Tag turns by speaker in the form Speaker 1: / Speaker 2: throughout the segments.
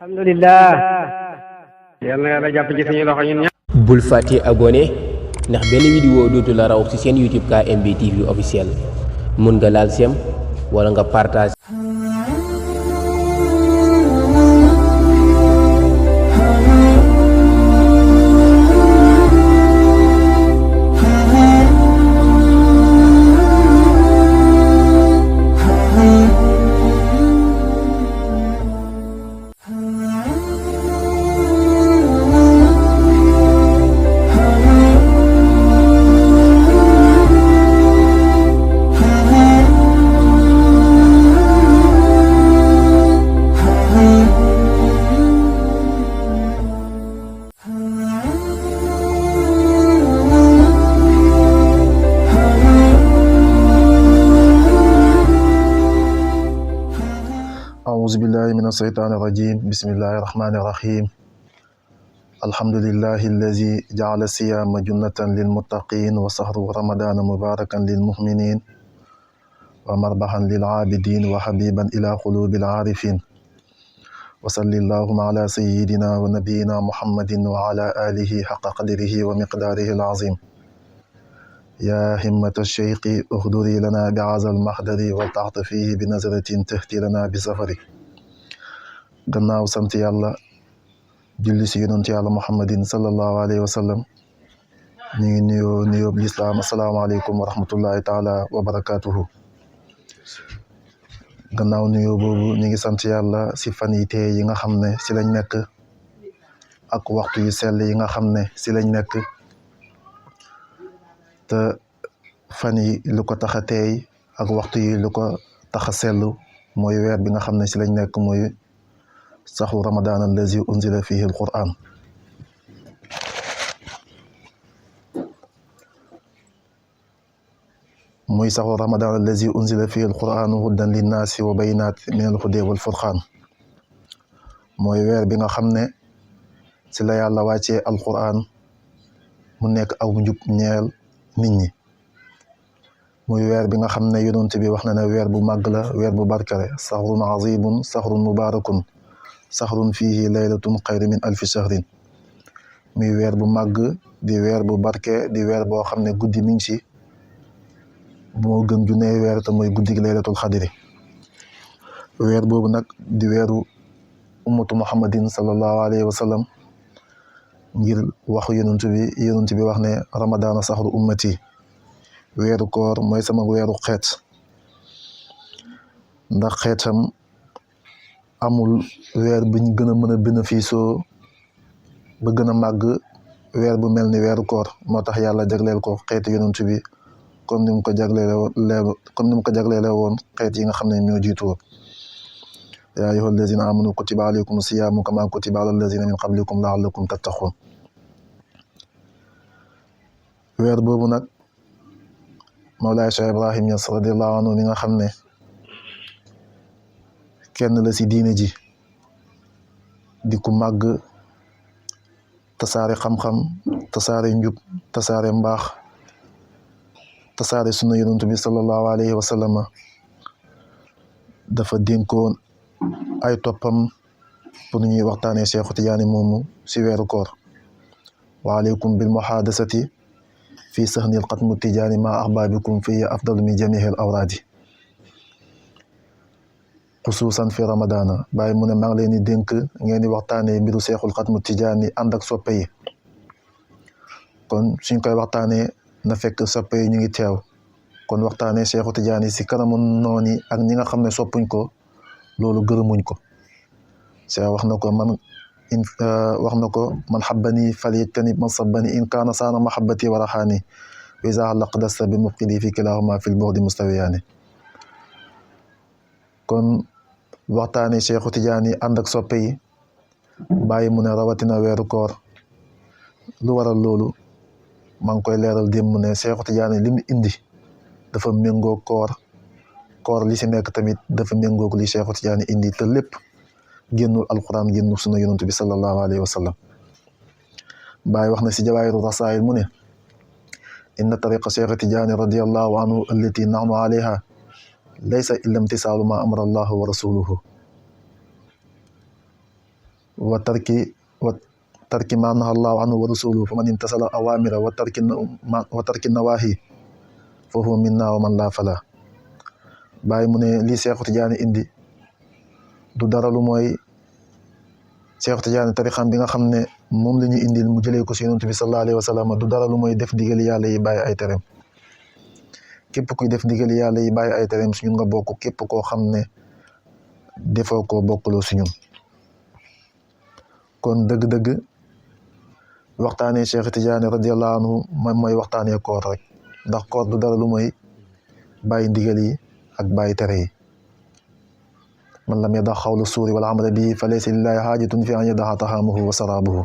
Speaker 1: alhamdulillah. yal na yàlla jàpp ci suñu loxo ñun ñëpp.
Speaker 2: bul fàtte abonné ndax benn vidéo dootu la raw ci seen YouTube KMB TV officiel mun nga laal sem wala nga partage.
Speaker 3: أعوذ بالله من الشيطان الرجيم بسم الله الرحمن الرحيم الحمد لله الذي جعل الصيام جنة للمتقين وشهر رمضان مباركا للمؤمنين ومربحا للعابدين وحبيبا إلى قلوب العارفين وصلى اللهم على سيدنا ونبينا محمد وعلى آله حق قدره ومقداره العظيم يا همة الشيخ اهدري لنا بعز المحضر والتعطفيه بنظرة تهدي لنا بسفري gannaaw sant yàlla julli si yonent yàlla muhammadin sallallahu alayhi wa sallam ñu ngi nuyoo lislaam asalaamaaleykum wa rahmatullahi taala wa barakatuhu gannaaw nuyoo boobu ñu ngi sant yàlla si fan yi tey yi nga xam ne si lañ nekk ak waxtu yu sell yi nga xam ne si lañ nekk te fan yi lu ko tax a teey ak waxtu yi lu ko tax a sellu mooy weer bi nga xam ne si lañ nekk mooy saxru ramadan allazi unzila fihi alquran muy saxru ramadan allazi unzila fihi alquran hudan linnaasi wa bayinat min alhuda wal furqan mooy weer bi nga xam ne si la yàlla wàccee alquran mu nekk aw njub ñeel nit ñi muy weer bi nga xam ne yonent bi wax na ne weer bu màgg la weer bu barkale saxrun azimun saxrun mubarakun saxrun fiihi laylatun xayru min alfi shahrin muy weer bu màgg di weer bu barke di weer boo xam ne guddi mi ngi ci moo gën junne weer te mooy guddi gi laylatul xadri weer boobu nag di weeru ummatu muhammadin sallallahu alayhi wa sallam ngir waxu yonent bi wax ne ramadaana saxru ummati weeru koor mooy sama weeru xeet ndax xeetam amul weer buñ gën a mën a bénéfice ba gën a màgg weer bu mel ni weeru koor moo tax yàlla jagleel ko xeetu yonent bi comme ni mu ko jagleele woon xeet yi nga xam ne ñoo jiitu woon yaa ayyuha allazina amanu kutiba alaykum siyaamu kama kutiba ala allazina min qablikum laallakum tattaqun weer boobu nag Mawlaay Cheikh Ibrahim Niass radiallahu anhu mi nga xam ne kenn la si diine ji di ku màgg tasaare xam-xam tasaare njub tasaare mbaax tasaare sunna yonent bi sallallahu alayhi wa sallam dafa dénkoon ay toppam pour ñuy waxtaanee Cheikhu Tijaani moomu si weeru koor wa aleykum bil muhaadasati fi sahnil xatmu tijaani ma ahbaabikum fi afdalu min jamihil awraadi xusuusan fi ramadana bàyyi mu ne maa ngi leen di dénk ngeen di waxtaanee mbiru seexul xatmu tijaani ànd ak soppe yi kon suñ koy waxtaanee na fekk soppe yi ñu ngi teew kon waxtaanee seexu tijaani si kanamu nooni ak ñi nga xam ne soppuñ ko loolu gërëmuñ ko Seex wax na ko man xabbani falyajtanib man sabbani in kaana saana mahabbati wa raxaani wa izaa laqdasta bi mubqidi fi kilaahuma fil bu'di mustawiyaani kon waxtaane Seexu Tijaani ànd ak soppe yi bàyyi mu ne rawatina weeru koor lu waral loolu maa ngi koy leeral démb ne Seexu Tijaani li mu indi dafa méngoo koor li si nekk tamit dafa méngoog li Seexu Tijaani indi te lépp génnul alquran génnul sunna yonent bi sallallahu alayhi wa sallam bàyyi wax na si jawaahiru rasaa'il mu ne inna tariqa Seexu Tijaani radiyallahu anhu allati nahnu alayha laysa illa imtisaalu ma amara allahu wa rasuluhu wa tarki ma naha allahu anhu wa rasuluhu fa man imtasala awamira wa tarki nawahi fa huwa minna wa man la fala. Baay mu ne lii Seexu Tijaani indi du dara lu mooy Seexu Tijaani tarixam bi nga xam ne moom la ñu indil mu jëlee ko si yonent bi sallallahu alayhi wa sallam du dara lu mooy def ndigali yàlla yi bàyyi ay tereem. Képp kuy def ndigali yàlla yi bàyyi ay tereem si ñun nga bokk, képp koo xam ne defoo koo bokkuloo si ñun. kon dëgg-dëgg waxtaanee Seexu Tijaani radiyallahu anhu moom mooy waxtaanee koor rek, ndax koor du dara lu mooy bàyyi ndigal yi ak bàyyi tere yi. man lam yada xawla suuri wala amala bii fa laysa lillahi xaajatun fi an yadaxa taxaamahu wa saraabuhu.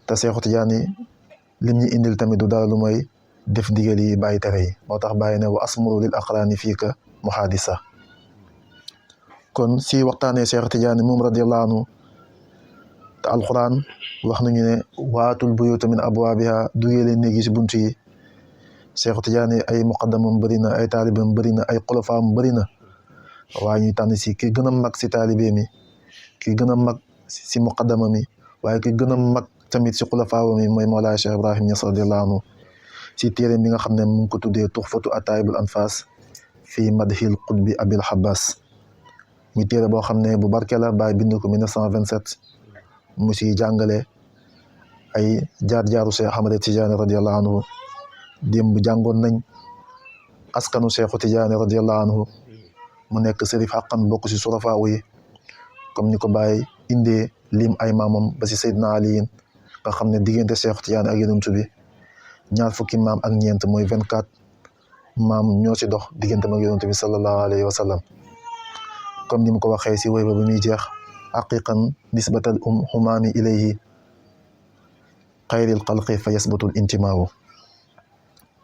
Speaker 3: te Seexu Tijaani lim ñu indil tamit du dara lu mooy def ndigal yi bàyyi tere yi. moo tax bàyyi ne wa asmuru lil aqraani fiika muhaadisa. kon si waxtaanee Seexu Tijaani moom radiyallahu anhu te alquran wax nañu ne waatul buyuuta min abwaabiha duggee leen néegi si buntu yi. Seexu Tijaani ay muqaddamam bëri na, ay taalibam bëri na, ay xulafaam bëri na, waaye ñuy tànn si ki gën a mag si taalibe mi, ki gën a mag si muqaddama mi, waaye ki gën a mag tamit si xulafaawa mi mooy Mawlaay Cheikh Ibrahim Ñas radiyallahu anhu si téere bi nga xam ne mu ngi ko tuddee Tuxfatu Ataayibul Anfaas fii madhil qutbi abil Abbas. muy téere boo xam ne bu barke la, Baay bind ko 1927 mu si jàngale ay jaar-jaaru Cheikh Ahmad Tijaani radiyallahu anhu. démb jàngoon nañ askanu Seexu Tijaani radiyallahu anhu mu nekk sërif xaqan bokk si surafaaw yi, comme ni ko Baay indee lim ay maamam ba si Seydina Aliyin nga xam ne diggante Seexu Tijaani ak Yonent bi 20 maam ak ñeent mooy 24 maam ñoo si dox diggante ak Yonent bi sallallahu alayhi wa sallam. comme ni mu ko waxee si wéy ba muy jeex haqiqan nisbatal xumaami ilayhi xayril xalqi fa yasbatul intimaawu.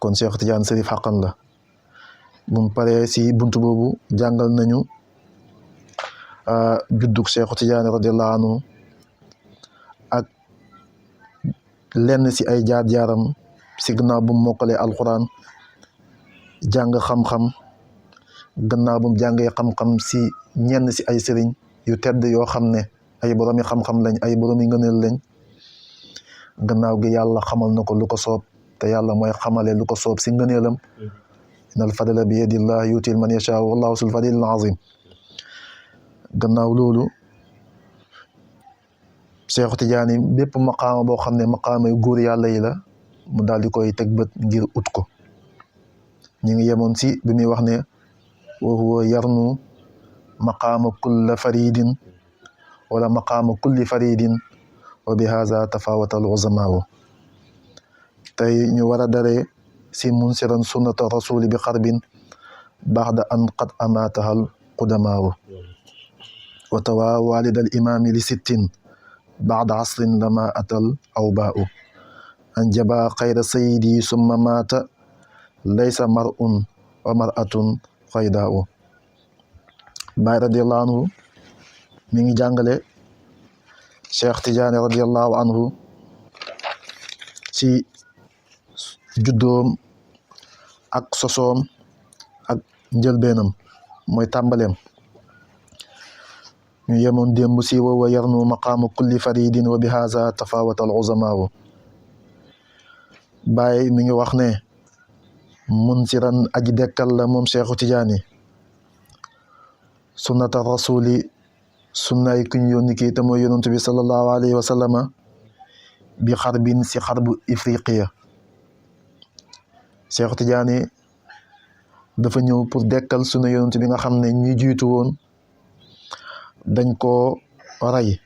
Speaker 3: kon Seexu Tijaani sërif xaqan la. bu mu paree si buntu boobu jàngal nañu juddug Seexu Tijaani radiyallahu anhu ak lenn si ay jaar-jaaram si gannaaw bu mu mokkalee alquran jàng xam-xam, gannaaw bu mu jàngee xam-xam si ñenn si ay sëriñ yu tedd yoo xam ne ay boromi xam-xam lañ, ay boromi ngëneel lañ. gannaaw gi yàlla xamal na ko lu ko soob, te yàlla mooy xamale lu ko soob si ngëneelam. innal fadla bi yadillah yutil man yashaa wallahu sul fadlil azim. gannaaw loolu Seexu Tijaani bépp maqaama boo xam ne maqaama yu góor yàlla yi la mu daal di koy teg bët ngir ut ko. ñu ngi yemoon si bi muy wax ne wa huwa yarnu maqaama kulla faridin wala maqaama kulli faridin wa bi haza tafawata al uzamaawu. tey ñu war a daree si munsiran sunnata rasuli bi xarbin baxda an qad amaatahal qudamaawu wa tawa walida al imaami li sittin baxda asrin lama atal awbaau an jaba xayra sayidi summa maata laysa mar'un wa mar'atun xaydaau. Baay radiyallahu anhu mi ngi jàngale Cheikh Tijaani radiyallahu anhu ci juddoom ak sosoom ak njëlbeenam mooy tàmbaleem. ñu yemoon démb si wa yarnu maqaama kulli faridin wa bi haza tafawata al uzamaawu. Baay mi ngi wax ne munsiran aji dekkal la moom Seexu Tijaani sunnata rasuli sunnaay kuñ yónni kii te mooy yonent bi sallallahu alayhi wa sallama bi xarbin si xarbu ifriqiya. Seexu Tijaani dafa ñëw pour dekkal sunna yonent bi nga xam ne ñi jiitu woon dañ koo rey.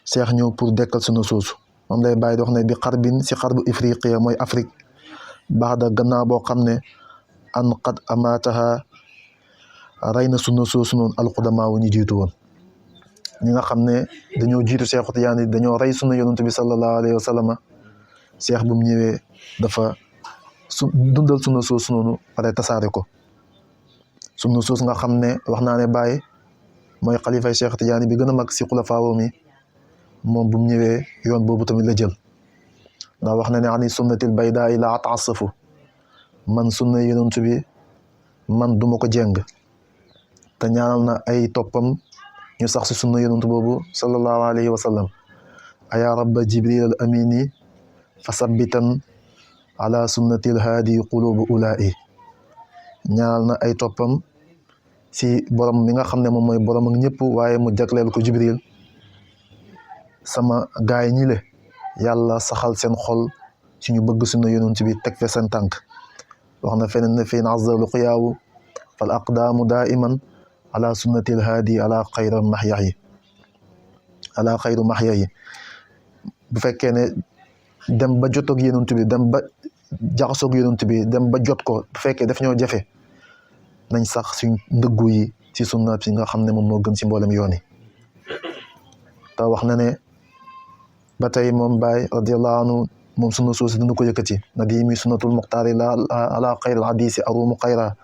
Speaker 3: Seex ñëw pour dekkal sunna soosu moom lay bàyyi di wax ne bi xarbin si xarbu ifriqiya mooy Afrique baxda gannaaw boo xam ne an qad amaataha rey na sunna soosu noonu alxudamaa wu ñu jiitu woon. ñi nga xam ne dañoo jiitu Seexu Tijaani dañoo rey sunna yonent bi sallallahu alayhi wa sallam. Seex bu mu ñëwee dafa dundal sunna soosu noonu pare tasaare ko. sunna soosu nga xam ne wax naa ne Baay mooy xalifay Seexu Tijaani bi gën a mag si xulafaawo mi, moom bu mu ñëwee yoon boobu tamit la jël. ndax wax na ne ani sunnatil baydaa la ataasafu, man sunna yonent bi man duma ko jeng. te ñaanal na ay toppam ñu sax si sunna yonent boobu sallallahu alayhi wa sallam aya rabba jibril al amini fa sabbitan ala sunnatil haadi qulubu ulaa'i ñaanal na ay toppam si borom mi nga xam ne moom mooy borom ak ñëpp waaye mu jagleel ko jibril sama gaay ñi le yàlla saxal seen xol ci ñu bëgg sunna yonent bi teg fe seen tànk wax na feneen ne fi azza luqyaawu fal aqdaamu daiman ala sunnatil haadi ala xayra maxyayi ala xayru maxyayi bu fekkee ne dem ba jotoog yonent bi dem ba jaxasoog yonent bi dem ba jot ko bu fekkee daf ñoo jafe nañ sax suñ ndëggu yi ci sunna si nga xam ne moom moo gën si mboolem yoon yi te wax na ne ba tey moom Baay radiyallahu anhu moom sunna soosi dina ko yëkkati na di mi sunnatul muxtaari la ala xayril hadisi arumu xayra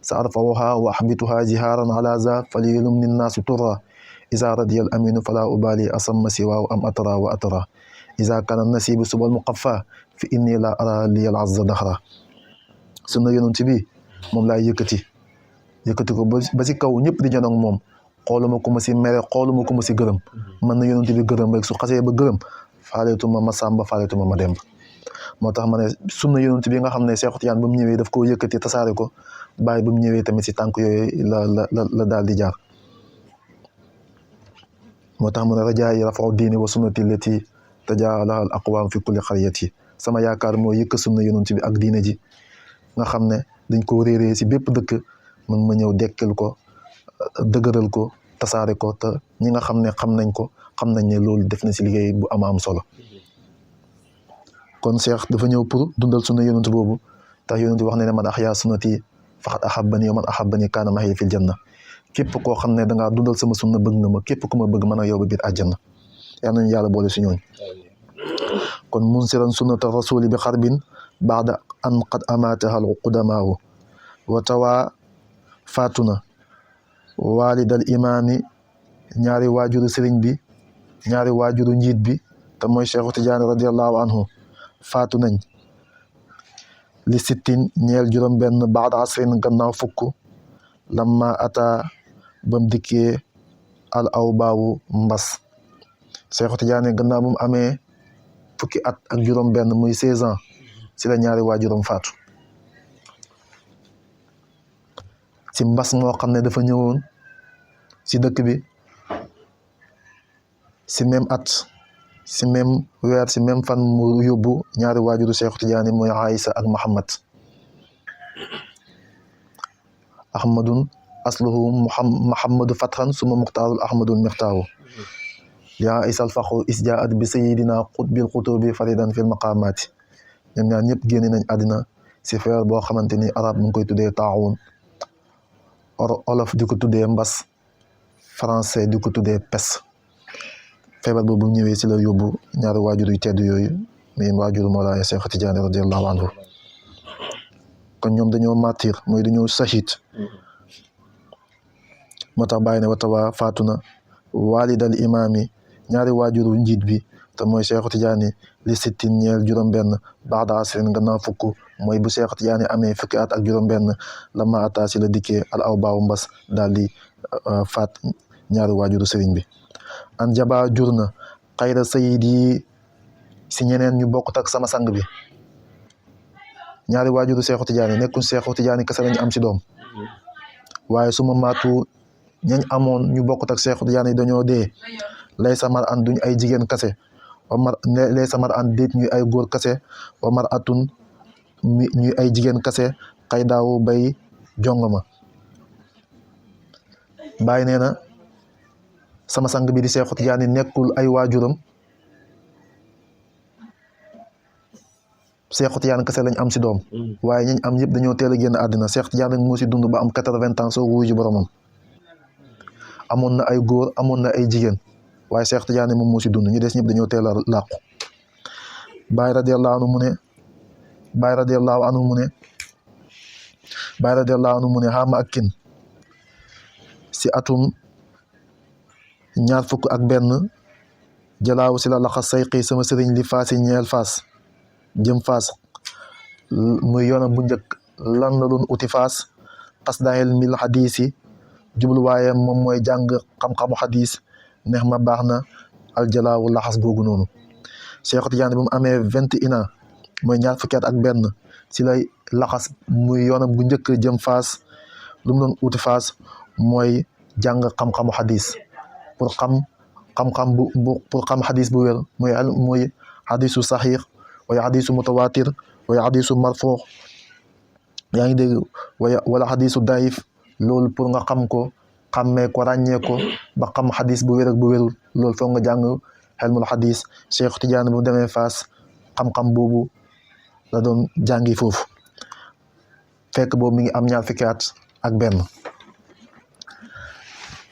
Speaker 3: sa arfawuha wa ahbituha jihaaran ala za faliyulum nin naasu turra isa radiyal aminu fala ubali asamma siwaaw am atara wa atara isa kana nasibu subal muqaffa fi inni la ara liyal azza daxra sunna yonent bi moom laay yëkkati ko ba si kaw ñëpp di janoog moom xooluma ko ma si mere xooluma ko ma si gërëm man na yonent bi gërëm rek su xasee ba gërëm faaleetuma ma sàmba faaleetuma ma demb moo tax ma ne sunna yonent bi nga xam ne Seexu Tijaan ba mu ñëwee daf koo yëkkati tasaare ko Baay ba mu ñëwee tamit si tànk yooyu la daal di jaar moo tax mu ne rajaayi rafau diini wa sunnati lati tajaalaha al aqwaam fi kulli xariyati sama yaakaar moo yëkk sunna yonent bi ak diine ji nga xam ne dañ ko réeree si bépp dëkk man ma ñëw dekkal ko dëgëral ko tasaare ko te ñi nga xam ne xam nañ ne loolu def na si liggéey bu am solo kon Cheikh dafa ñëw pour dundal sunna yonent boobu tax yonent wax ne man ahyaa sunnati faqad ahabbani wa man ahabbani kaana ma'iya fil janna képp koo xam ne dangaa dundal sama sunna bëgg nga ma képp ku ma bëgg mën a yow ba biir àjjana yal nañu yàlla boole si ñooñ kon munsiran sunnata rasuli bi xarbin baada an qad amaataha al qudamaahu wa tawaa faatuna walidal imaami ñaari waajuru sëriñ bi ñaari waajuru njiit bi te mooy Cheikhu Tijaani radiallahu anhu faatu nañ li sittin ñeel juróom benn baada asrin gannaaw fukk lamma ata bam dikkee al aw baawu mbas Cheikhu Tijaani gannaaw bu mu amee fukki at ak juróom benn muy 16 ans si la ñaari waajuram faatu si mbas moo xam ne dafa ñëwoon si dëkk bi si même at si même weer si même fan mu yóbbu ñaari waajuru Cheikhu Tijaani mooy Aïssa ak Muhammad ahmadun asluhu muhammadu fathan suma muxtaarul ahmadul mixtaaru yaa Aïssa alfaxu isjaat bi sayidina qutbil xutubi faridan fil maqaamaati ñoom ñaar ñëpp génne nañ àddina si feer boo xamante ni arab mu ngi koy tuddee taawun olof di ko tuddee mbas français di ko tuddee pes feebar boobu ñëwee si la yóbbu ñaari waajur yu tedd yooyu mais waajuru Mawlaaya Cheikh Tidiane radiallahu anhu kon ñoom dañoo martyr mooy dañoo sahid moo tax bàyyi ne watawaa faatu na walidal imaami ñaari waajuru njiit bi te mooy Cheikh Tidiane li sittin ñeel juróom-benn baada asrin gannaaw fukk mooy bu Cheikh Tidiane amee fukki at ak juróom-benn la ma ataa si la dikkee al aw baawu mbas daal di faat ñaari waajuru sëriñ bi. an jaba jur na xayra sayid yi si ñeneen ñu bokkut ak sama sang bi ñaari waajuru Cheikh Tidiane nekkul Cheikh Tidiane kese lañu am si doom waaye su ma maatu ñañ amoon ñu bokkut ak Cheikh Tidiane yi dañoo dee lay samar an duñ ay jigéen kase lay samar an déet ñuy ay góor kase wa mar atun ñuy ay jigéen kase xay daaw bay jongoma bàyyi nee na sama sang bi di Cheikh Tidiane nekkul ay waajuram Cheikh Tidiane kese lañ am si doom waaye ñañ am yëpp dañoo teel a génn àddina Cheikh Tidiane moo si dund ba am 80 ans soo wuyu ji boromam amoon na ay góor amoon na ay jigéen waaye Cheikh Tidiane moom moo si dund ñu des ñëpp dañoo teel a làqu Baay radiyallahu anhu mu ne Baay radiyallahu anhu mu ne Baay radiyallahu anhu mu ne xaama ak kin si atum ñaar fukk ak benn jalaaw si la laxas sayqi sama sëriñ li faasi ñeel faas jëm faas muy yoonam bu njëkk lan la doon uti faas qasdahel mil hadisi jubluwaayam moom mooy jàng xam-xamu xadis neex ma baax na aljalaawu laxas googu noonu Cheikh Tidiane bi mu amee 21 ans mooy ñaar fukki at ak benn si lay laxas muy yoonam bu njëkk jëm Faas lu mu doon uti Faas mooy jàng xam-xamu xadis pour xam-xam pour xam xadis bu wér muy xadisu saxiix wala xadisu mutawatir wala xadisu marfuu yaa ngi dégg wala xadisu daif loolu pour nga xam ko xàmmee ko ràññee ko ba xam xadis bu wér ak bu wérul loolu foog nga jàng xelmul xadis Cheikh Tidiane bu demee Faas xam-xam boobu la doon jàngi foofu fekk boobu mi ngi am ñaar fukki at ak benn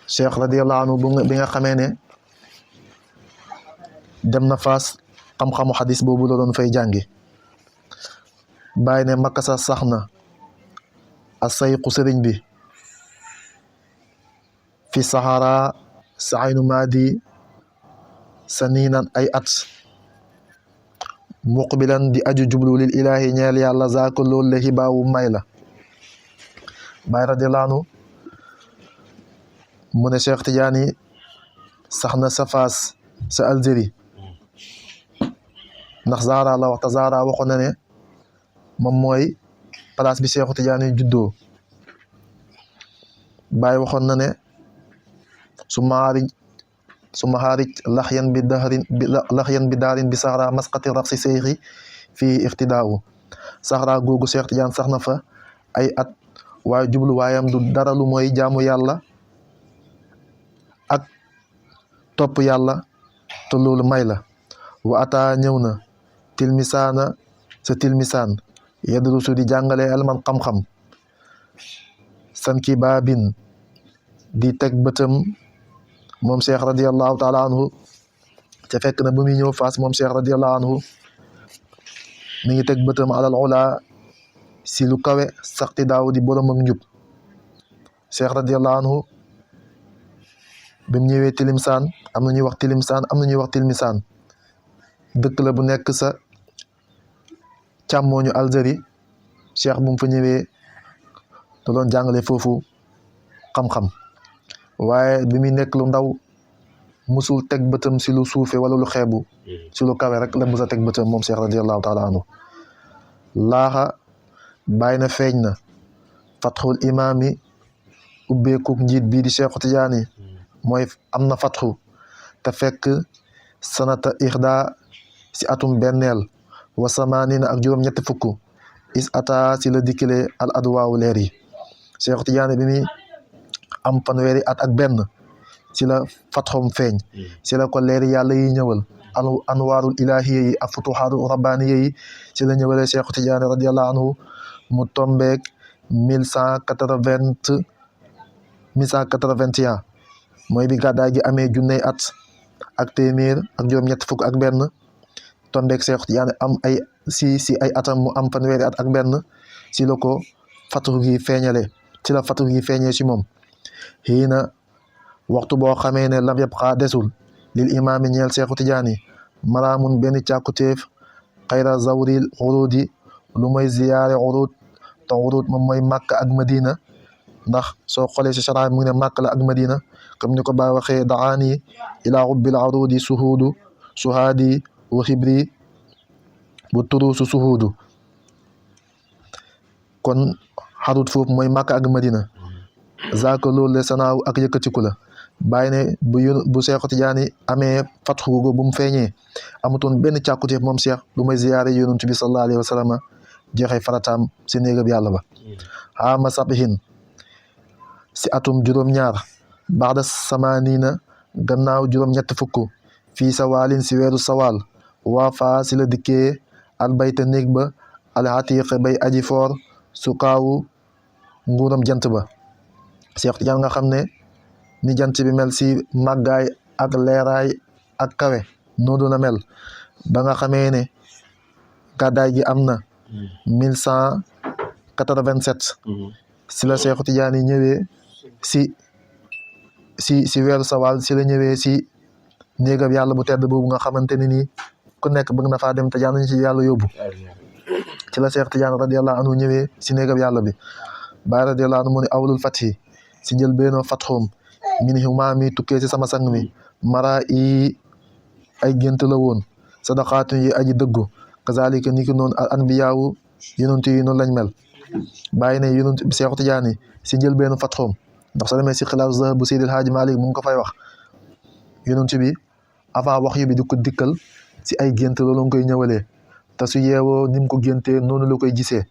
Speaker 3: Cheikh radiyallahu anhu bi nga xamee ne dem na Faas xam-xamu xadis boobu la doon fay jàngi bàyyi ne makasa sax na a sayqu sëriñ bi fi sahara saaynu maadi saniinan ay at muqbilan di aju jublu lil ilahi ñeel yàlla zaako loolu la xibaawu may la Baay radiyallahu anhu mu ne Cheikh Tidiane sax na sa Faas sa Algérie ndax Zahra la wax te Zahra waxoon na ne moom mooy place bi Cheikh Tidiane juddoo Baay waxoon na ne su maxaarij laxyan bi daarin bi Zahra masqati raxsi seyxi fii iqtidaawu Zahra googu Cheikh Tidiane sax na fa ay at waaye jubluwaayam du dara lu mooy jaamu yàlla ak topp yàlla te loolu may la wa ata ñëw na tilmisaana sa tilmisaan yadrusu di jàngale elman xam-xam san ki baabin di teg bëtam moom Cheikh radiyallahu taala anhu te fekk na bu muy ñëw Faas moom Cheikh radiyallahu anhu mi ngi teg bëtam alal ula si lu kawe saxti daaw di borom ak njub Cheikh radiyallahu anhu bi mu ñëwee Tilimsaan am na ñuy wax Tilimsaan am na ñuy wax Tilmisaan dëkk la bu nekk sa càmmooñu Algérie Cheikh bu mu fa ñëwee da doon jàngale foofu xam-xam waaye bi muy nekk lu ndaw musul teg bëtam si lu suufe wala lu xeebu si lu kawe rek la musa teg bëtam moom Cheikh radiyallahu taala anhu laaxa bàyyi na feeñ na fatxul imaami ubbeekuk njiit bii di Cheikh Tidiane mooy am na fatxu te fekk sanata ixda si atum benneel wa samaanina ak juróom-ñetti fukk is ata si la dikkile al adwaawu leer yi Cheikh Tidiane bi mi am fanweeri at ak benn si la fatxum feeñ si la ko leeri yàlla yi ñëwal anwaarul ilahiya yi ak futuxaatul rabbaniya yi si la ñëwalee Cheikh Tidiane radiyallahu anhu mu tombeek 1181 mooy bi gàddaay gi amee junney at ak téeméer ak juróom-ñett fukk ak benn tombeek Cheikh Tidiane am ay si ay atam mu am fanweeri at ak benn si la ko fatu gi feeñale si la fatu gi feeñee si moom xii na waxtu boo xamee ne lam yëpp xaa desul lil imaami ñeel Cheikh Tidiane maraamun benn càkkutéef xayra zawril urudi lu mooy ziyaare urud te urud moom mooy Makka ak Madina ndax soo xoolee si chara mu ngi ne Makka la ak Madina comme ni ko Baay waxee daani ilaa hubbil urudi suhuudu suhaadi wa xibri bu turuusu suhuudu kon xarut foofu mooy Makka ak Madina zaaka loolu le sanaaw ak yëkkatiku la bàyyi ne bu Cheikh Tidiane amee fatxu googu bu mu feeñee amutoon benn càkkutéef moom Cheikh lu may ziyaare yonent bi sallallahu alayhi wa sallam jeexee farataam si néegab yàlla ba xaama sabihin si atum juróom-ñaar baxda samaanina gannaaw juróom-ñett fukk fii sawaalin si weeru sawaal waa faa si la dikkee albayta néeg ba alxatiq bay aji foor su kaawu nguuram jant ba Cheikh Tidiane nga xam ne ni jant bi mel si màggaay ak leeraay ak kawe noonu la mel ba nga xamee ne gàddaay gi am na 1187 si la Cheikh Tidiane ñëwee si weeru sawaal si la ñëwee si néegam yàlla bu tedd boobu nga xamante ne nii ku nekk bëgg na faa dem te yàlla nañu ci yàlla yóbbu ci la Cheikh Tidiane radiyallahu anhu ñëwee si néegam yàlla bi Baay radiyallahu anhu mu ne awlul fathi si njëlbéenu fatxum min huma mi tukkee si sama sang mi mara i ay gént la woon sadaqaatun yi aji dëggu kazalika ni ki noonu al anbiyaawu yonent yi noonu lañ mel bàyyi ne yonent Seexu Tijaani si njëlbéenu fatxum ndax soo demee si Xilaasu Zahab bu Seydil Haaji Malik mu ngi ko fay wax yonent bi avant wax yu bi di ko dikkal si ay gént loolu nga koy ñëwalee te su yeewoo ni mu ko géntee noonu la koy gisee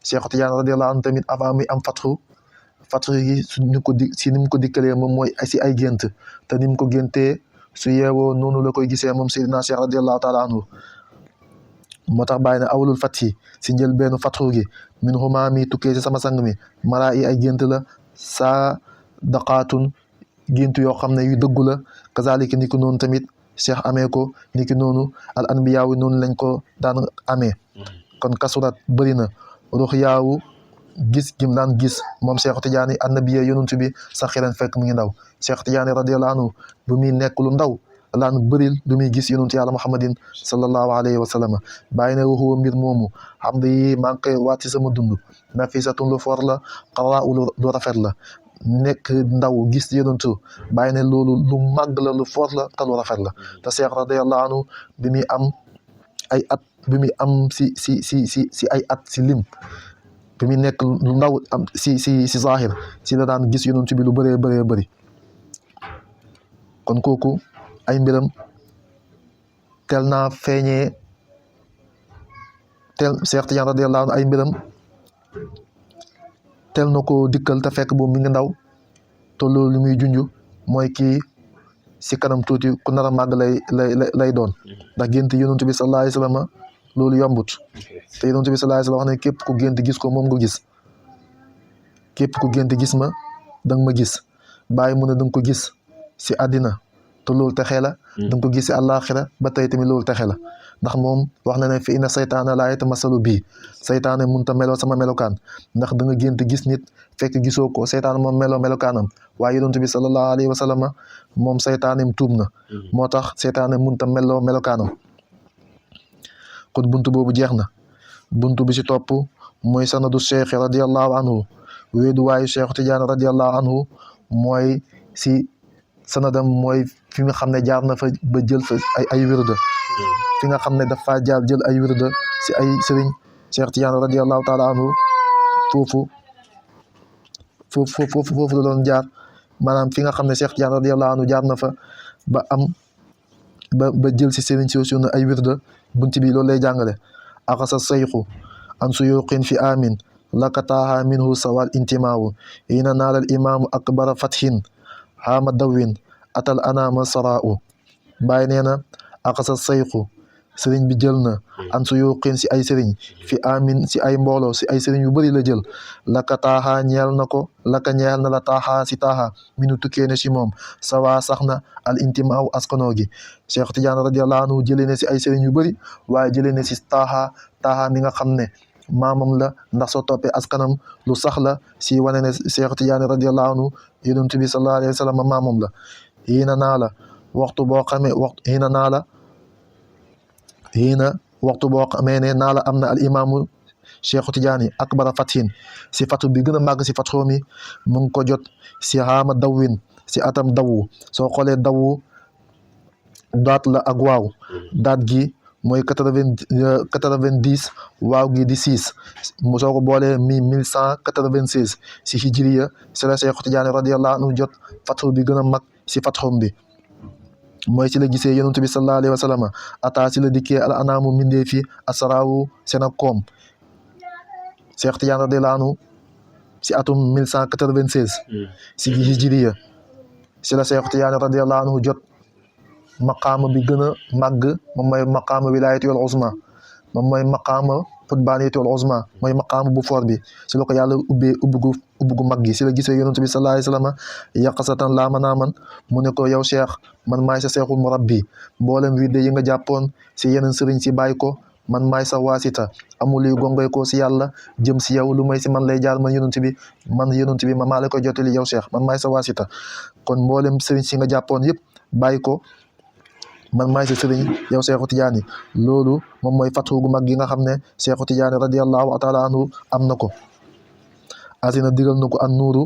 Speaker 3: Seexu Tijaan radiyallahu anhu tamit avant muy am fatxu yi si ni mu ko dikkalee moom mooy si ay gént te ni mu ko géntee su yeewoo noonu la koy gisee moom Seydina Cheikh radiyallahu taala anhu moo tax bàyyi ne awlul fatxi si njëlbeenu fatxu gi min huma mi tukkee si sama sang mi mara yi ay gént la saa daqaatun gént yoo xam ne yu dëggu la kazalika ni ki noonu tamit cheikh amee ko ni ki noonu al anbiyaawu noonu lañ ko daan amee kon kasurat bëri na ruux yaawu gis gim daan gis moom Cheikh Tidiane annabiya yonent bi sax xiran fekk mu ngi ndaw Cheikh Tidiane radiyallahu anhu bu muy nekk lu ndaw laan bëril du muy gis yonent yàlla muhammadin sallallahu alayhi wa sallam bàyyi ne waxuwa mbir moomu xam ne yi maa ngi koy waat ci sama dund nafisatun lu for la xaraa lu rafet la nekk ndaw gis yonentu bàyyi ne loolu lu màgg la lu for la te lu rafet la te Cheikh radiyallahu anhu bi muy am ay at bi muy am si ay at si lim bi muy nekk lu ndaw am si zahir si la daan gis yonentu bi lu bëree bëree bëri kon kooku ay mbiram tel naa feeñee tel Cheikh Tidiane radiyallahu anhu ay mbiram tel na ko dikkal te fekk boobu mi ngi ndaw te loolu li muy junj mooy kii si kanam tuuti ku nar a màgg lay doon ndax gént yonent bi sallallahu alayhi wa sallam loolu yombut te yonent bi sallallahu alayhi wa sallam wax ne képp ku gént gis ko moom nga gis képp ku gént gis ma da nga ma gis bàyyi mu ne da nga ko gis si àddina te loolu texee la da nga ko gis si àllaaxira ba tey tamit loolu texe la ndax moom wax na ne fi inna saytaana laa yatamasalu bii saytaane mun ta meloo sama melokaan ndax da nga gént gis nit fekk gisoo ko saytaane moom meloo melokaanam waaye yonent bi sallallahu alayhi wa sallam moom saytaanem tuub na moo tax saytaane mun ta meloo melokaanam kon buntu boobu jeex na buntu bi si topp mooy sanadu cheikh radiyallahu anhu wéedu waayu Cheikh Tidiane radiyallahu anhu mooy si sanadam mooy fi nga xam ne jaar na fa ba jël fa ay wirda fi nga xam ne dafa jaar jël ay wirda si ay sëriñ Cheikh Tidiane radiyallahu taala anhu foofu la doon jaar maanaam fi nga xam ne Cheikh Tidiane radiyallahu anhu jaar na fa ba am ba jël si sëriñ soosu na ay wirda bunti bi loolu lay jàngale axasa sayxu an suyuqin fi amin lakataaha minhu sawal intimaawu ina naalal imaamu akbara fathin xaama dawin atal anaama saraa'u bàyyi nee na axasa sayxu sëriñ bi jël na an su yuqin si ay sëriñ fi amin si ay mbooloo si ay sëriñ yu bëri la jël laka taaxaa ñeel na ko laka ñeel na la taaxaa si taaxaa minu tukkee ne si moom sawaa sax na al intimaaw askanoo gi Cheikh Tidiane radiyallahu anhu jëlee ne si ay sëriñ yu bëri waaye jëlee ne si taaxaa mi nga xam ne maamam la ndax soo toppee askanam lu sax la si wane ne Cheikh Tidiane radiyallahu anhu yonent bi sallallahu alayhi wa sallam maamam la hiina naa la waxtu boo xamee waxtu boo xamee ne naa la am na al imaamu Cheikh Tidiane akbara fathin si fatu bi gën a màgg si fatxoo mi mu ngi ko jot si xaama dawwin si atam dawu soo xoolee dawu daat la ak waaw daat gi mooy 90 waaw gi di 6 soo ko boolee 1196 si hijriya si la Cheikh Tidiane radiyallahu anhu jot fatxu bi gën a mag si fatxum bi mooy ci la gisee yonent bi sallallahu alayhi wa sallam ataa si la dikkee al anaamu mindee fi asaraawu seen ak koom Cheikh Tidiane radiyallahu anhu si atum 1196 si hijriya si la Cheikh Tidiane radiyallahu anhu jot maqaama bi gën a màgg moom mooy maqaama wilayati wal uzma moom mooy maqaama xutbaaniyati wal uzma mooy maqaama bu foor bi si la ko yàlla ubbee ubbi gu mag gi si la gisee yonent bi sallallahu alayhi wa sallam yaqasatan laa manaaman mu ne ko yow cheikh man maay sa seexul murabbi mboolem widde yi nga jàppoon si yeneen sëriñ si bàyyi ko man maay sa waasita amul luy gongoy ko si yàlla jëm si yow lu may si man lay jaar man yonent bi ma maa la koy jottali yow cheikh man maay sa waasita kon mboolem sëriñ si nga jàppoon yëpp bàyyi ko man maay sa sëriñ yow Cheikhu Tidiane loolu moom mooy fatxu gu mag gi nga xam ne Cheikhu Tidiane radiyallahu taala anhu am na ko asina digal na ko an nuuru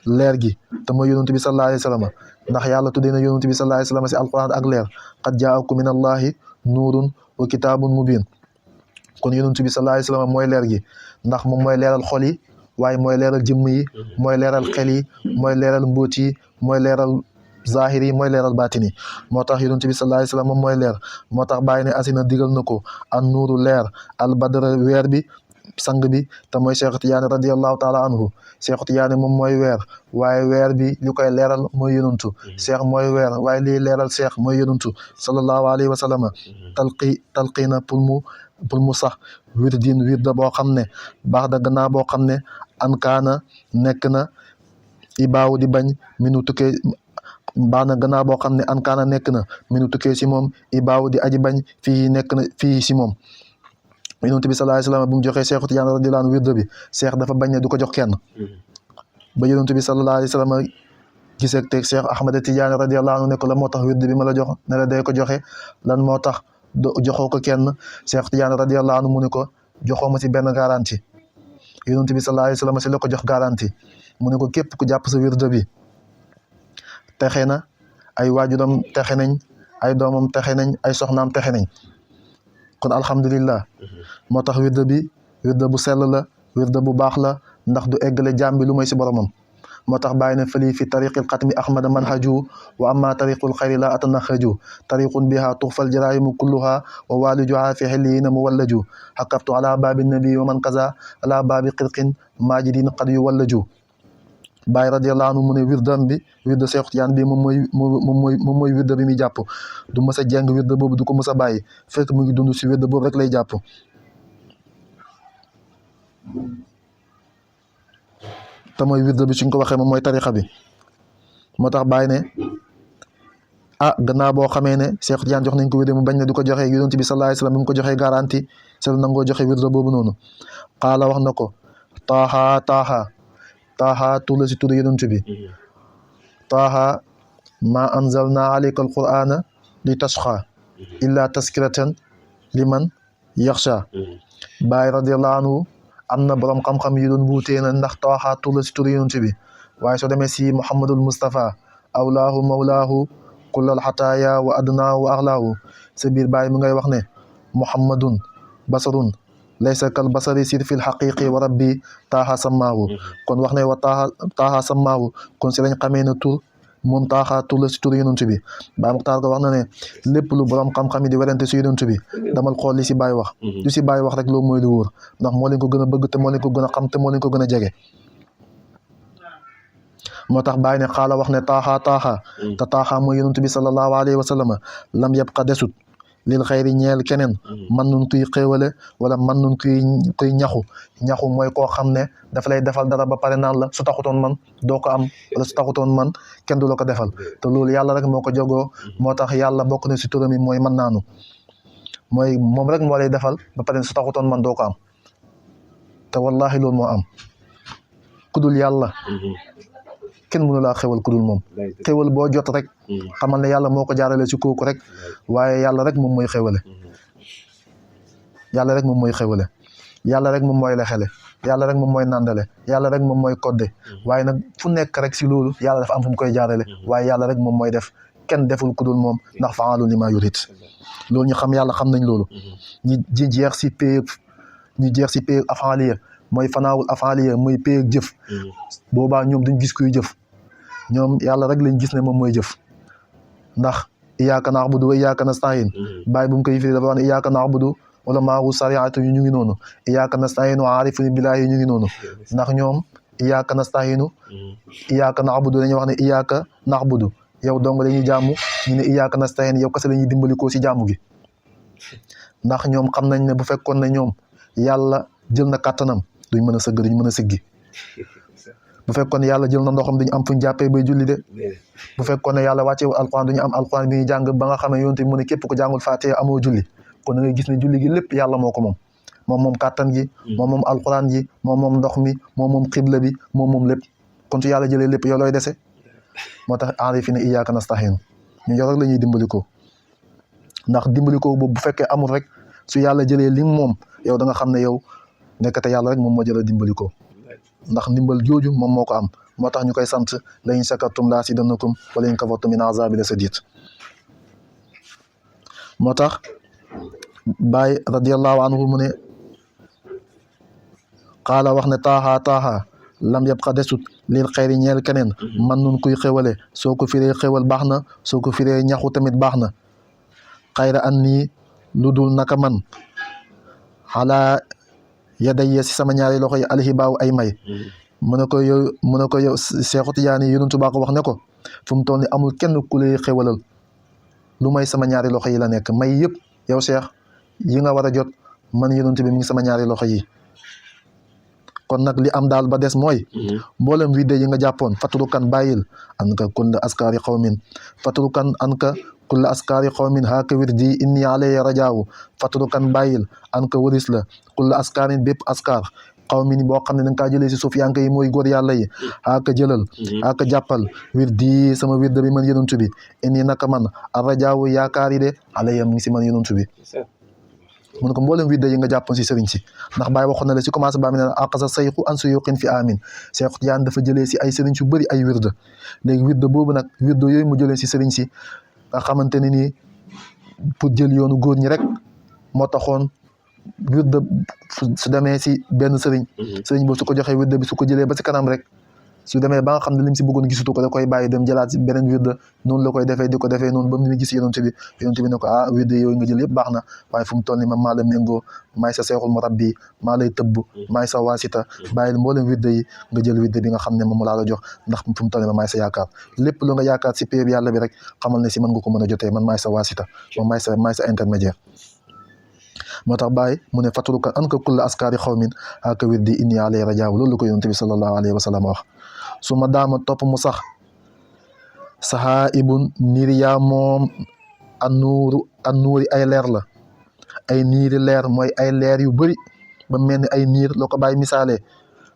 Speaker 3: leer gi te mooy yonent bi sallallahu alayhi wa sallam ndax yàlla tuddee na yonent bi sallallahu alayhi wa sallam si alquran ak leer qad jaakum min allahi nuurun wa kitaabun mubin kon yonent bi sallallahu alayhi wa sallam mooy leer gi ndax moom mooy leeral xol yi waaye mooy leeral jëmm yi mooy leeral xel yi mooy leeral mbóot yi mooy leeral zahir yi mooy leeral baatin yi moo tax yonent bi sallallahu alayhi wa sallam moom mooy leer moo tax bàyyi ne asina digal na ko an nuuru leer al badra weer bi sang bi te mooy Cheikh Tidiane radiallahu taala anhu Cheikh Tidiane moom mooy weer waaye weer bi li koy leeral mooy yonantu Cheikh mooy weer waaye lii leeral Cheikh mooy yonantu sallallahu alayhi wa sallam talqiina pour mu sax wirda boo xam ne baax da gannaaw boo xam ne ankaana nekk na ibaaw di bañ minu tukkee baax na gannaaw boo xam ne ankaana nekk na minu tukkee si moom ibaaw di aji bañ fii nekk na fii si moom yonent bi sallallahu alayhi wa sallam bu mu joxee Cheikh Tidiane radiyallahu anhu wirda bi Cheikh dafa bañ ne du ko jox kenn ba yonent bi sallallahu alayhi wa sallam gisee teg Cheikh Ahmad Tidiane radiyallahu anhu ne ko la moo tax wirda bi ma la jox ne la day ko joxe lan moo tax joxoo ko kenn Cheikh Tidiane radiyallahu anhu mu ne ko joxoo ma si benn garantie yonent bi sallallahu alayhi wa sallam si la ko jox garantie mu ne ko képp ku jàpp sa wirda bi texe na ay waajuram texe nañ ay doomam texe nañ ay soxnaam texe nañ kon alhamdulillah moo tax wirda bi wirda bu sell la wirda bu baax la ndax du eggale jaam bi lu mooy si boromam moo tax bàyyi ne fali fi tariqil xatmi ahmada manhaju wa amma tariqul xayri la atanaxaju tariqun biha tuxfal jaraimu kulluha wa walijuha fi xilliyina mu wallaju xakaftu ala baabi nabi wa man kaza ala baabi xirqin majidin qad yu wallaju Baay radiyallahu anhu mu ne wirdam bi wirda Cheikh Tidiane bi moom mooy wirda bi muy jàpp du mës a jeng wirda boobu du ko mës a bàyyi fekk mu ngi dund si wirda boobu rek lay jàpp te mooy wirda bi suñ ko waxee moom mooy tarixa bi moo tax Baay ne gannaaw boo xamee ne Cheikh Tidiane jox nañ ko wirda mu bañ ne du ko joxee yonent bi sallallahu alayhi wasallam bi mu ko joxee garantie sel nangoo joxe wirda boobu noonu xaala wax na ko taaha tuula si tudd yonent bi taaha ma anzalna alayka alqur'ana li tashqa illa taskiratan liman yaxsha Baay radiyallahu anhu am na borom xam-xam yi doon wuutee na ndax taaha tuula si tudd yonent bi waaye soo demee si Muhammadul Mustafa awlaahu mawlaahu kullal xataaya wa adnaahu wa axlaahu sa biir Baay mi ngay wax ne Muhammadun basarun laysa kal basari sir fil xaqiqi wa rabbi taaxa sammaahu kon wax ne wa taaxa sammaahu kon si lañ xamee ne tur moom taaxa tur la si tur yonent bi Baay Muxtaar ko wax na ne lépp lu borom xam-xam yi di werante si yonent bi damal xool li si Baay wax lu si Baay wax rek loolu mooy lu wóor ndax moo leen ko gën a bëgg te moo leen ko gën a xam te moo leen ko gën a jege moo tax Baay ne xaala wax ne taaxa te taaxa mooy yonent bi sallallahu alayhi wa sallam lam yabqa desut lil xayri ñeel keneen man nun kuy xéewale wala man nun kuy ñaxu mooy koo xam ne dafa lay defal dara ba pare naan la su taxutoon man doo ko am wala su taxutoon man kenn du la ko defal te loolu yàlla rek moo ko jogoo moo tax yàlla bokk na si turam yi mooy man naanu mooy moom rek moo lay defal ba pare su taxutoon man doo ko am te wallahi loolu moo am kudul yàlla kenn mënu laa xewal ku dul moom xewal boo jot rek xamal ne yàlla moo ko jaarale si kooku rek waaye yàlla rek moom mooy xewale yàlla rek moom mooy xewale yàlla rek moom mooy lexele yàlla rek moom mooy nandale yàlla rek moom mooy kodde waaye nag fu nekk rek si loolu yàlla dafa am fu mu koy jaarale waaye yàlla rek moom mooy def kenn deful ku dul moom ndax faalu lima yurid loolu ñu xam yàlla xam nañ loolu ñi jeex si pay afaaliya mooy fanaawul afaaliya mooy pay ak jëf boobaa ñoom duñ gis kuy jëf ñoom yàlla rek lañ gis ne moom mooy jëf ndax iyyaka na'budu wa iyyaka nasta'in Baay bu mu koy firi dafa wax ne iyyaka na'budu wala maawu sariatu ñu ngi noonu iyyaka nasta'inu aarifuni billahi ñu ngi noonu ndax ñoom iyyaka nasta'inu iyyaka na'budu dañuy wax ne iyyaka na'budu yow dong la ñuy jaamu ñu ne iyyaka nasta'in yow kese la ñuy dimbalikoo si jaamu gi ndax ñoom xam nañ ne bu fekkoon ne ñoom yàlla jël na kàttanam duñ mën a sëgg duñ mën a siggi bu fekkoon ne yàlla jël na ndoxam duñu am fuñ jàppee bay julli de bu fekkoon ne yàlla wàcce alquran duñu am alquran bi ñuy jàng ba nga xam ne yonent bi mu ne képp ko jàngul Faatiha amoo julli kon da ngay gis ne julli gi lépp yàlla moo ko moom kàttan gi moom alquran ji moom ndox mi moom xibla bi moom lépp kon su yàlla jëlee lépp yow looy dese moo tax aarifi ne iyyaka nasta'iin ñu yow rek la ñuy dimbalikoo ndax dimbalikoo boobu bu fekkee amul rek su yàlla jëlee lim moom yow da nga xam ne yow nekkate yàlla rek moom moo jëla dimbalikoo ndax ndimbal jooju moom moo ko am moo tax ñu koy sant la in shakartum la azidannakum wa la in kafartum min azabi la sadid moo tax Baay radiyallahu anhu mu ne qaala wax ne taaha lam yabqa desut lil xayri ñeel keneen man nun kuy xewale soo ko firee xewal baax na soo ko firee ñaxu tamit baax na xayra an nii lu dul naka man xalaa yadayya si sama ñaari loxo yi alhibaaw ay may mu ne ko yow Seexu Tijaani Yonent Ba ko wax ne ko fu mu toll ni amul kenn ku lay xewalal lu may sama ñaari loxo yi la nekk may yëpp yow Cheikh yi nga war a jot man Yonent bi mi ngi sama ñaari loxo yi kon nag li am daal ba des mooy mboolem vidéo yi nga jàppoon fatrukan bàyyil an ka kulla askari qawmin fatrukan an ka kulla askari qawmin haaka wirdi inni alayya rajaawu fatrukan bàyyil an ka wëris la kulla askarin bépp askar qawmin boo xam ne danga kaa jëlee si suuf yanka yi mooy góor yàlla yi haaka jëlal haaka jàppal wirdi sama wirda bi man Yonent bi inni naka man a rajaawu yaakaar yi de alayya mu ngi si man Yonent bi mu ne ko mboolem widda yi nga jàppoon si sëriñ si ndax Baay waxoon na la si commencé ba mi ne aqasa sayxu an suyuqin fi amin Seexu Tijaan dafa jëlee si ay sëriñ su bëri ay wirda léegi wirda boobu nag wirda yooyu mu jëlee si sëriñ si nga xamante ne nii pour jël yoonu góor ñi rek moo taxoon wirda su demee si benn sëriñ boobu su ko joxee wirda bi su ko jëlee ba si kanam rek su demee ba nga xam ne lim si bëggoon gisutu ko da koy bàyyi dem jëlaat si beneen wirda noonu la koy defee di ko defee noonu ba mu gis Yonent bi ne ko wirda yooyu nga jël yëpp baax na waaye fu mu toll ni man maa la méngoo maay sa seexul murabbi maa lay tëbb maay sa waasita bàyyil mboolem wirda yi nga jël wirda bi nga xam ne moom laa la jox ndax fu mu toll ni man maay sa yaakaar lépp lu nga yaakaar si péeb yàlla bi rek xamal ne si man nga ko mën a jotee man maay sa waasita moom maay sa intermédiaire moo tax Baay mu ne fatruka an ka kulla askari xawmin aka wirdi inni alayhi rajaaw loolu la ko Yonent bi sallallahu alayhi wa sallam wax su ma daama topp mu sax saxaa ibun niir yaa moom annuuri ay leer la ay niiri leer mooy ay leer yu bëri ba mel ni ay niir loo ko Baay misaale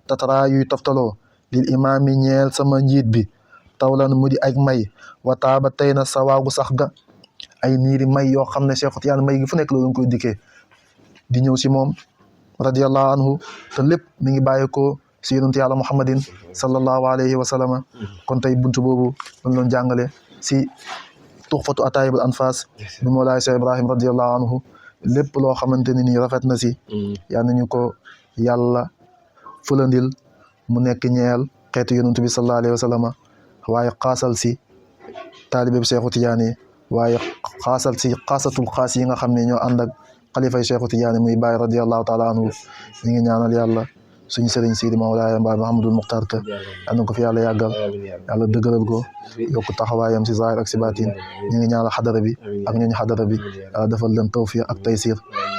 Speaker 3: tatara yuy toftaloo lil imaami ñeel sama njiit bi tawlan mu di ak may wataaba tey na sa waagu sax ga ay niiri may yoo xam ne Seexu Tijaan may gi fu nekk loolu nga koy dikkee di ñëw si moom radiyallahu anhu te lépp mi ngi bàyyi ko si Yonent Yàlla Muhammadin sallallahu alayhi wa sallam kon tey buntu boobu lañ doon jàngale si tuxfatu ataayibul anfas bi Mawlaay Cheikh Ibrahim radiyallahu anhu lépp loo xamante ne nii rafet na si yal nañu ko yàlla fulandil mu nekk ñeel xeetu Yonent bi sallallahu alayhi wa sallam waaye xaasal si taalibe bi Seexu Tijaan yi waaye xaasal si xaasatul xaas yi nga xam ne ñoo ànd ak xalifay Seexu Tijaan muy Baay radiyallahu taala anhu ñu ngi ñaanal yàlla suñu sëriñ Sidi Mawlaaya Baay Mahamadul Muxtaar Ka yal na ko fi yàlla yàggal yàlla dëgëral ko yokk taxawaayam si zaahir ak si baatin ñu ngi ñaanal xadara bi ak ñooñu xadara bi yàlla defal leen tawfiq ak taysir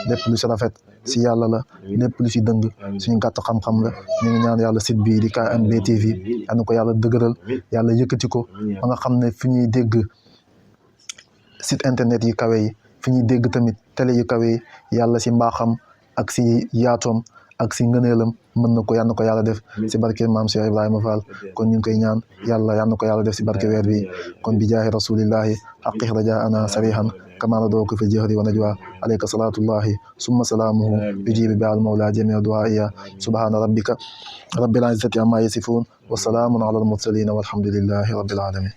Speaker 3: lépp lu si rafet si yàlla la lépp lu si dëng suñu gàtt xam-xam la ñu ngi ñaan yàlla site bii di KMB TV yal na ko yàlla dëgëral yàlla yëkkati ko ba nga xam ne fi ñuy dégg site internet yi kawe yi fi ñuy dégg tamit télé yu kawe yi yàlla si mbaaxam ak si yaatoom ak si ngëneelam mën na ko yal na ko yàlla def si barke maam Cheikh Ibrahima Fall kon ñu ngi koy ñaan yàlla yal na ko yàlla def si barke weer bi kon bi jaahi rasulillahi haqqih rajaana sarihan kama nadooku fi jahri wa najwa alayka salatullahi summa salaamuhu yujibu bi al mawla jamia duaiya subhana rabbika rabbil izzati amma yasifun wa salaamun ala al mursalin walhamdulillahi rabbil alamin